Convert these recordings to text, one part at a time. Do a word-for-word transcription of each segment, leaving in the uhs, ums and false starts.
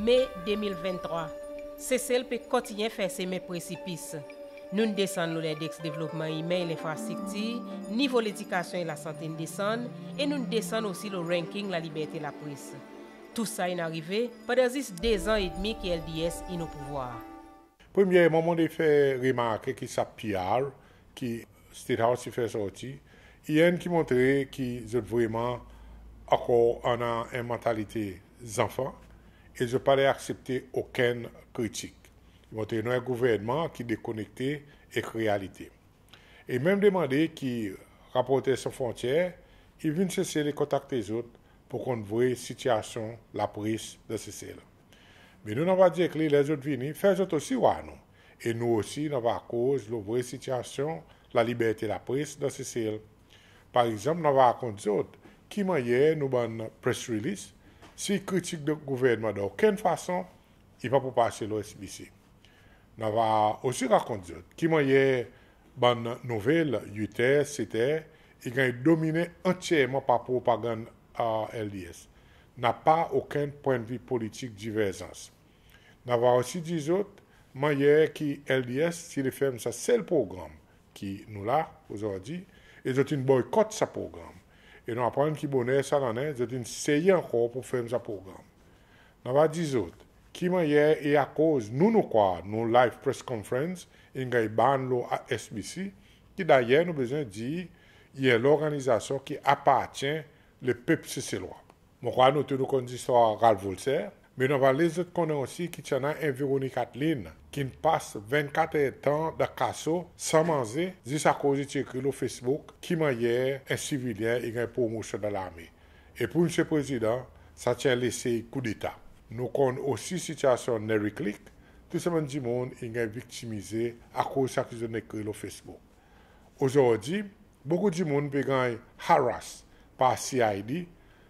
Me de mil venntrwa, Sesel pe kontinyen fer semen presipis. Nou'n desann lo lendeks devlopman imen e lenfrastriktir, nivo ledikasyon e lasante in desann, e nou'n desann osi lo ranking laliberte lapres. Tou sa in arive pandan zis de zan edmi ki L D S in o pouvwar. Premyerman, mon le fer remarke ki sa P R ki State House ti fer sorti, i enn ki montre ki zot vreman ankor annan en mantalite zanfan e zot pa le aksepte okenn kritik. I montre nou en gouvernman ki dekonekte ek realite. E menm demande ki Reporters Sans Frontières i vin Sesel e kontakte zot pour konn vre sitiasyon lapres dan Sesel. Me nou, nou ava dir ek li, ler zot vini, fer zot osi war nou. E nou osi, nou ava koz lo vre sitiasyon laliberte lapres dan Sesel. Par egzanp, nou ava rakont zot ki mannyer nou bann press release, si i kritik gouvernman dan okenn fason, i pa pou pase lo S B C. Nou ava osi rakont zot ki mannyer bann nouvel, wit er, set er, i ganny dominen antyerman par propagann L D S. Napa okenn pwennvi politik diverzans. Nou ava osi dir zot mannyer ki L D S ti le ferm sa sel progranm ki nou la ozordi, e zot in boykot sa progranm. E nou aprann ki boner sa lannen, zot in seye ankor pour ferm sa progranm. Nou ava dir zot ki mannyer e akoz nou, nou krwar nou live press conference in ganny bann lo S B C, ki dayer nou bezwen dir i en lorganizasyon ki apartyen lepep Seselwa. Mon krwar nou tou nou konn zistwar Ralph Volcere, me nou ava les zot konnen osi ki ti annan en Véronique Adeline ki'n pas vennkat erdtan dan kaso san manze, zis akoz i ti ekri lo Facebook ki mannyer en sivilyen i ganny promosyon dan larme. E pour Msye Prezidan, sa ti en lesey koudeta. Nou konn osi sitiasyon Nery Click, tou sa bann dimoun in ganny viktimize akoz sa ki zot in ekri lo Facebook. Ozordi, bokou dimoun pe ganny harass par C I D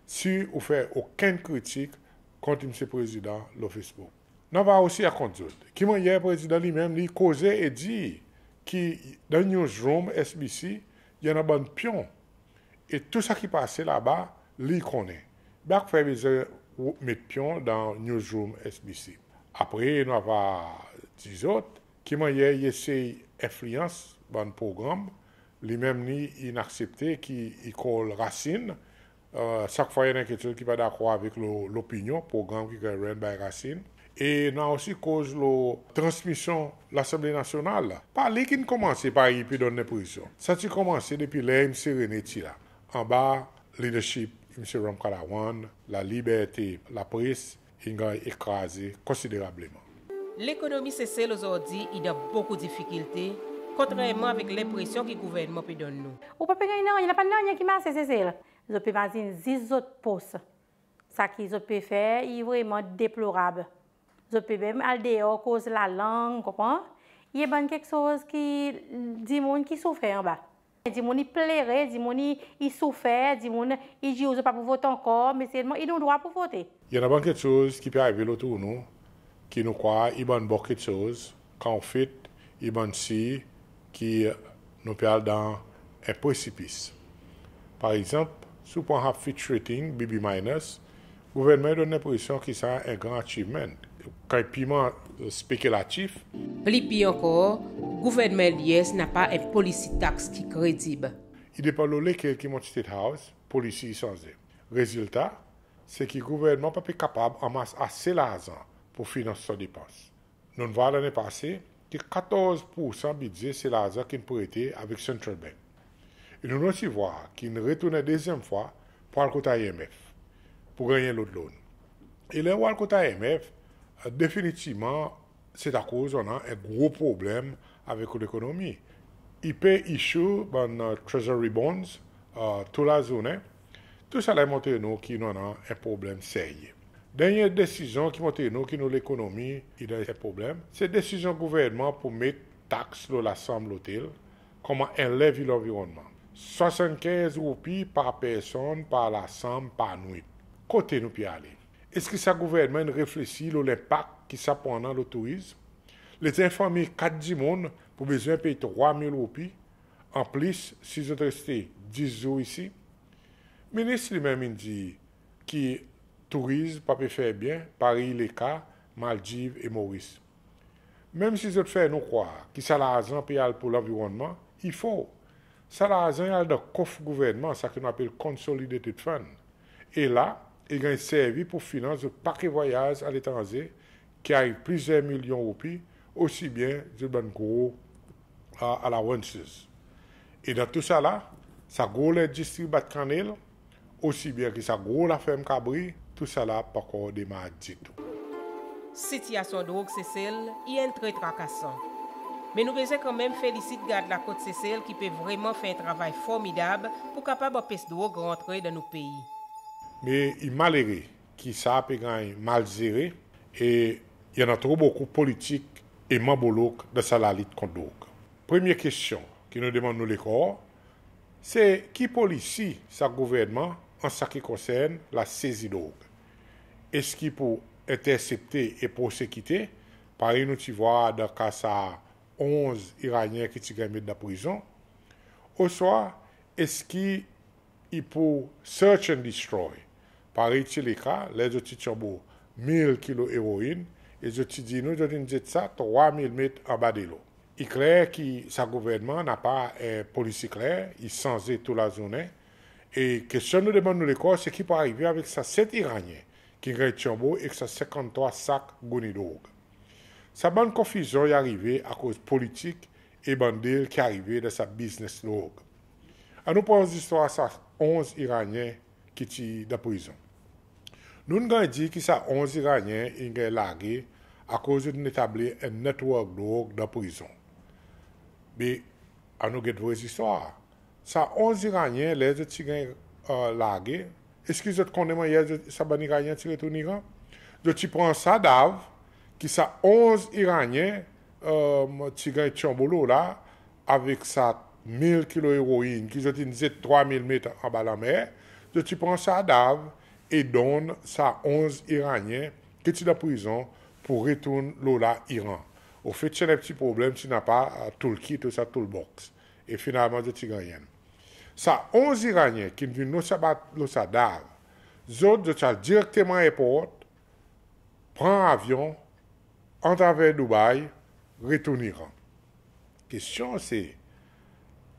si ou fer okenn kritik kont Msye Prezidan lo Facebook. Nou ava osi rakont zot ki mannyer Prezidan li menm li koze e dir ki dan newsroom S B C i annan bann pyon, e tou sa ki pase laba, li konnen. Be afer bezwen met pyon dan newsroom S B C. Apre, nou ava dir zot ki mannyer i esey enfliyans bann progranm, li menm li in aksepte ki i call Racine, sak fwa i annan keksoz ki pa dakor avek lo, lopinyon, progranm ki ganny run by Racine. E nou osi koz lo transmisyon Lasanble Nasyonal. Pa li ki'n konmanse, parey i pe donn lenpresyon. Sa ti konmanse depi ler Msye René ti la, anba leadership Msye Ramkalawan, laliberte lapres in ganny ekraze konsiderableman. Lekonomi Sesel ozordi i dan bokou difikilte, kontrerman avek lenpresyon ki gouvernman pe donn nou. Ou pa pe ganny nanryen, napa nanryen ki marse Sesel. Zot pe mazin zis zot pos. Sa ki zot pe fer, i vreman deplorab. Zot pe menm al deor koz lalang, konpran? I bann keksoz ki dimoun ki soufer anba. Dimoun i plere, dimoun i, i soufer, dimoun i dir zot pa pou vot ankor, me selman i nou drwa pour vote. I annan bann keksoz ki pe arive lo tou nou, ki nou krwar i bann bon keksoz, kan anfet i bann sir ki nou pe al dan en presipis. Par egzanp, si ou pran Hafitch Ratings, B B minus, gouvernman i donn lenpresyon ki sa en gran achievement. Kan i pirman spekilatif. Pli pir ankor, gouvernman L D S napa en polisi taks ki kredib. I depan lo lekel ki mont State House, polisi i sanze. Rezilta, se ki gouvernman pa pe kapab anmas ase larzan pour finans son depans. Nou'n vwar lannen pase ki katorz poursan bidze se larzan ki'n prete avek Central Bank. E nou'n osi vwar ki'n retournen dezyenm fwa pour al kot I M F pour ganny en lot loan. E ler ou al kot I M F, definitivman, se akoz ou annan en gro problenm avek ou lekonomi. I pe issue bann, uh, treasury bonds, uh, tou lazournen. Tou sa la i montre nou ki nou annan en problenm serye. Dernyen desizyon ki montre nou ki nou lekonomi i dan en problenm, se desizyon gouvernman pour met taks lo lasanm lotel konman en levi lanvironnman. Swasannkenz roupi par personn par lasanm par nwit. Kote nou pe ale? Eski sa gouvernman in reflesir lo lenpak ki sa pou annan lo tourizm? Letan en fanmir kat dimoun pou bezwen pey trwa mil roupi anplis si zot reste dis zour isi. Minis li menm in dir ki tourizm pa pe fer byen, parey i leka Maldiv e Moris. Menm si zot fer nou krwar ki sa larzan pe al pour lanvironnman, i for. Sa larzan i al dan kof gouvernman, sa ki nou apel Consolidated Fund. E la, i ganny servi pour finans zot pake vwayaz aletranze ki ariv plizyer milyon roupi, osi byen zot bann gro, a, allowances. E dan tou sa la, sa gro lendistri bat kannel, osi byen ki sa gro laferm kabri, tou sa la pa ankor demar ditou. Sitiyasyon drog Sesel i enn tre trakasan. Me nou bezwen kanmenm felisit gard lakot Sesel ki pe vreman fer en travay formidab pour kapab anpes drog rantre dan nou pei. Me i malere ki sa pe ganny mal zere e i annan tro bokou politik e manbolok dan sa lalit kont drog. Premye kestyon ki nou demann nou lekor, se ki polisi sa gouvernman an sa ki konsern lasezi drog? Eski pou entersepte e prosekite, parey nou ti vwar dan ka sa onz Iranyen ki ti ganny met dan prizon? Oswa eski i pou search and destroy, parey ti leka ler zot ti tyonbo mil kilo eroin e zot ti dir nou zot in zet sa trwa mil met anba delo? I kler ki sa gouvernman napa en polisi kler, i sanze tou lazournen. E kestyon nou demann nou lekor, se ki pou arive avek sa set Iranyen ki ganny tyonbo ek sa senkanntrwa sak gouni drog? Sa bann konfizyon i arive akoz politik e bann dil ki arive dan sa biznes drog. Annou pran zistwar sa onz Iranyen ki ti dan prizon. Nou'n ganny dir ki sa onz Iranyen in ganny large akoz zot in etabli en network drog dan prizon. Me annou get vre zistwar. Sa onz Iranyen, ler zot ti ganny, e, large, eski zot konnen mannyer zot, sa bann Iranyen ti retourn Iran? Zot ti pran sa dav ki sa onz Iranyen, e, ti ganny tyonbo lo la, avek sa mil kilo eroin ki zot in zet trwa mil met anba lanmer, zot ti pran sa dav e donn sa onz Iranyen ki ti dan prizon pour retourn lo la Iran. Ofet, ti annan en pti problenm, ti napa, e, toolkit, tou sa toolbox. E finalman, zot ti ganny enn. Sa onz Iranyen ki'n vin lo sa bat-, lo sa dav, zot, zot ti al direkteman erport, pran avyon, atraver Dubai, retourn Iran. Kestyon se,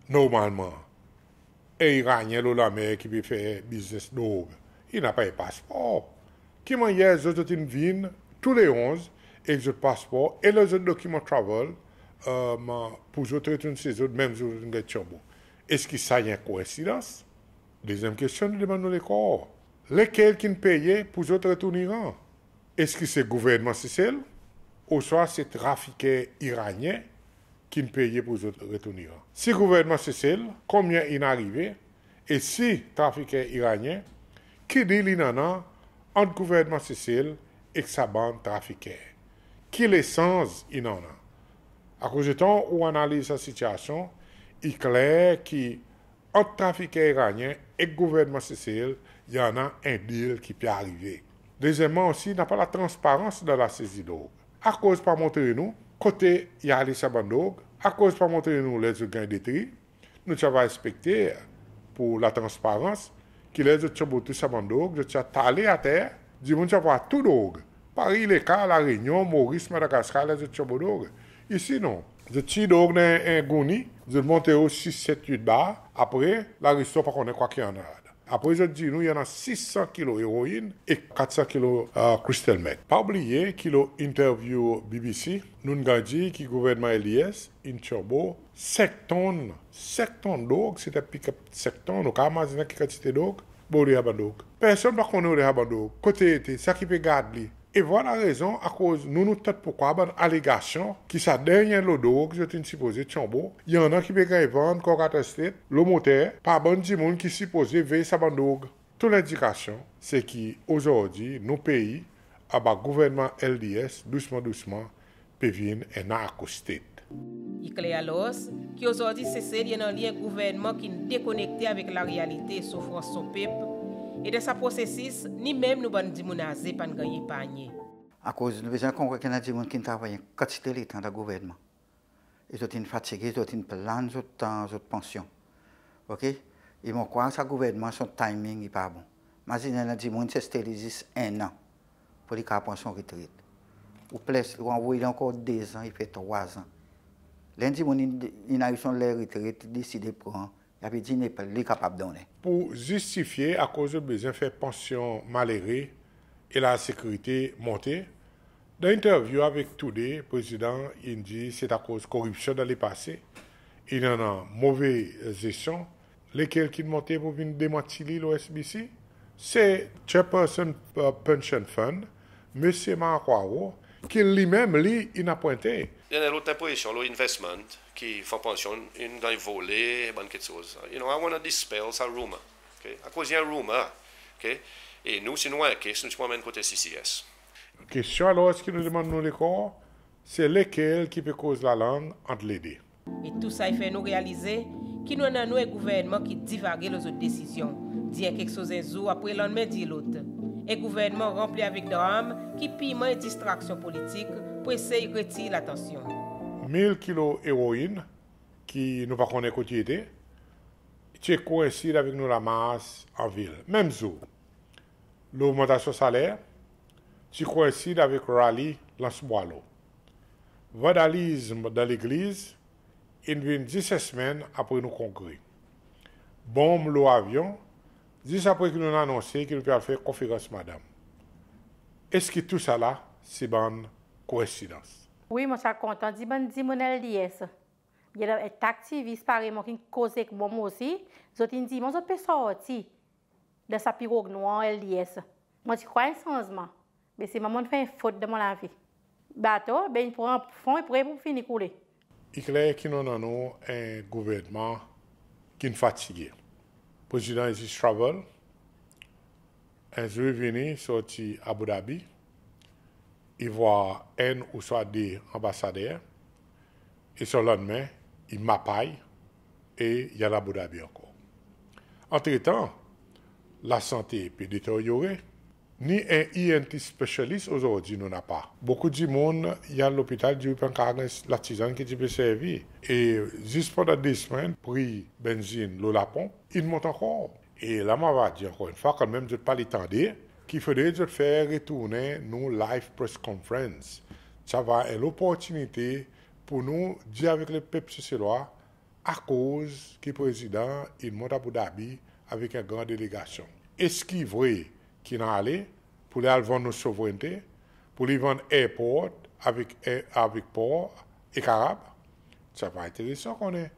normalman, en Iranyen lo lanmer ki pe fer biznes drog, i napa en paspor. Ki mannyer zot, zot in vin tou le onz ek zot paspor e lezot dokiman travel, e, pour zot retourn se zot, menm zot in ganny tyonbo? Eski sa i en koensidans? Dezyenm kestyon nou demann nou lekor, lekel ki'n peye pour zot retourn Iran? Eski se gouvernman Sesel, oswa se trafiker Iranyen ki'n peye pour zot retourn Iran? Si gouvernman Sesel, konbyen in arive? E si trafiker Iranyen, ki dil in annan ant gouvernman Sesel ek sa bann trafiker? Ki lesanz in annan? Akoz letan ou analiz sa sitiyasyon, i kler ki ant trafiker Iranyen ek gouvernman Sesel, i annan en dil ki pe arive. Dezyenmman osi, napa latransparans dan lasezi drog. Akoz pa montre nou kote i ale sa bann drog? Akoz pa montre nou ler zot ganny detri? Nou ti ava ekspekte pour latransparans, ki ler zot tyonbo tou sa bann drog, zot ti a tale ater, dimoun ti a vwar tou drog. Parey i leka La Reunion, Moris, Madagaskar, ler zot tyonbo drog. Isi non. Zot tir drog dan en gouni, zot monte lo sis, set, wit bar, apre, larestan pa konnen kwa ki annan ladan. Apre zot dir nou i annan sis san kilo eroin e kat san kilo, e, crystal meth. Pa oubliye ki lo interview B B C, nou'n ganny dir ki gouvernman L D S in tyonbo senk tonn, senk tonn drog, se en pickup senk tonn, ou kapab mazinen ki kantite drog, be oule sa bann drog. Personn pa konnen oule sa bann drog, kote i ete, sa ki pe gard li. E vwala rezon akoz nou, nou tant pour krwar bann alegasyon ki sa dernyen lodrog zot in sipoze tyonbo, i annan ki pe ganny vann Corgat Estate, lo moter, par bann dimoun ki sipoze vey sa bann drog. Tou lendikasyon, se ki ozordi, nou pei, anba gouvernman L D S, dousman, dousman, pe vin en narco state. I kler alors ki ozordi Sesel i annan li en gouvernman ki'n dekonekte avek larealite e soufrans son pep, e dan sa prosesis, ni menm nou bann dimoun aze pa'n ganny eparnye. Akoz nou bezwen konpran ki annan dimoun ki'n travay en kantite letan dan gouvernman. E zot in fatige, zot in plann zot, zot pansyon. Oke? E mon krwar sa gouvernman, son timing i pa bon. An zeneral, dimoun i sey li zis en an pour li kapab pran son retret. Ou plis, ou anvoy li ankor de zan, i fer trwa zan. Ler dimoun in, in ariv son ler retret, i deside pran, i ava dir li kapab donnen. Pour zistifye akoz zot bezwen fer pansyon malere e lasekirite monte, dan interview avek Today, Prezidan in dir se akoz koripsyon dan lepase, in annan move zesyon. Lekel ki'n monte pour vin demanti li lo S B C? Se Chairperson, uh, Pension Fund, Msye Marc Hoareau, ki li menm li in apwente. I annan lot lenpresyon lo investment ki fon pansyon in ganny vole, bann keksoz. You know, I wanna dispel sa rumor. Ok? Akoz i en rumor. Ok? E nou, si nou annan en case, nou ti pou anmenn kot S C C S. Kestyon alor ki nou demann nou lekor, se lekel ki pe koz lalang ant lede? E tou sa i fer nou realize ki nou annan nou en gouvernman ki divage lo zot desizyon, dir en keksoz en zour, apre lannmen dir lot. En gouvernman ranpli avek dram ki pirman en distraksyon politik pour esey retir latansyon. Mil kilo eroin ki nou pa konnen kot i ete, ti koinsid avek nou lamars an vil, menm zour. Logmantasyon saler ti koinsid avek rali lans bwalo. Vandalizm dan legliz in vin zis en semenn apre nou kongre. Bonm lo avyon, zis apre ki nou'n anonse ki nou pe al fer konferans madanm. Eski tou sa la se bann koinsidans? Wi, mon ti a kontan dir bann dimoun L D S, i annan en ta aktivis parey mwan ki'n koz ek mwan osi, zot in dir mwan zot pe sorti dan sa pirog nwar L D S. Mon ti krwar en sanzman, me selman mon'n fer en fot dan mon lavi. Bato, be, in pran fon e pre pour fini koule. I kler ki nou annan nou en gouvernman ki'n fatige. Prezidan i zis travel. En zour i vini sorti Abu Dhabi, i vwar enn ouswa de anbasader, e son lannmen i mapay e i al Abu Dhabi ankor. Antretan, lasante pe deteryore. Ni en E N T specialist ozordi nou napa. Bokou dimoun i al lopital, dir ou pa kapab ganny latizann ki ti pe servi. E zis pandan de semenn, pri benzin lo laponp in mont ankor. E la mon ava dir ankor en fwa, kanmenm zot pa le tande, ki fodre zot fer retournen nou live press conference. Sa ava en loportinite pour nou dir avek lepep Seselwa akoz ki Prezidan in mont Abu Dhabi avek en gran delegasyon. Eski vre ki in ale pour li al vann nou souvrennte, pour li vann airport avek, avek por ek Arab? Sa ava enteresan konnen.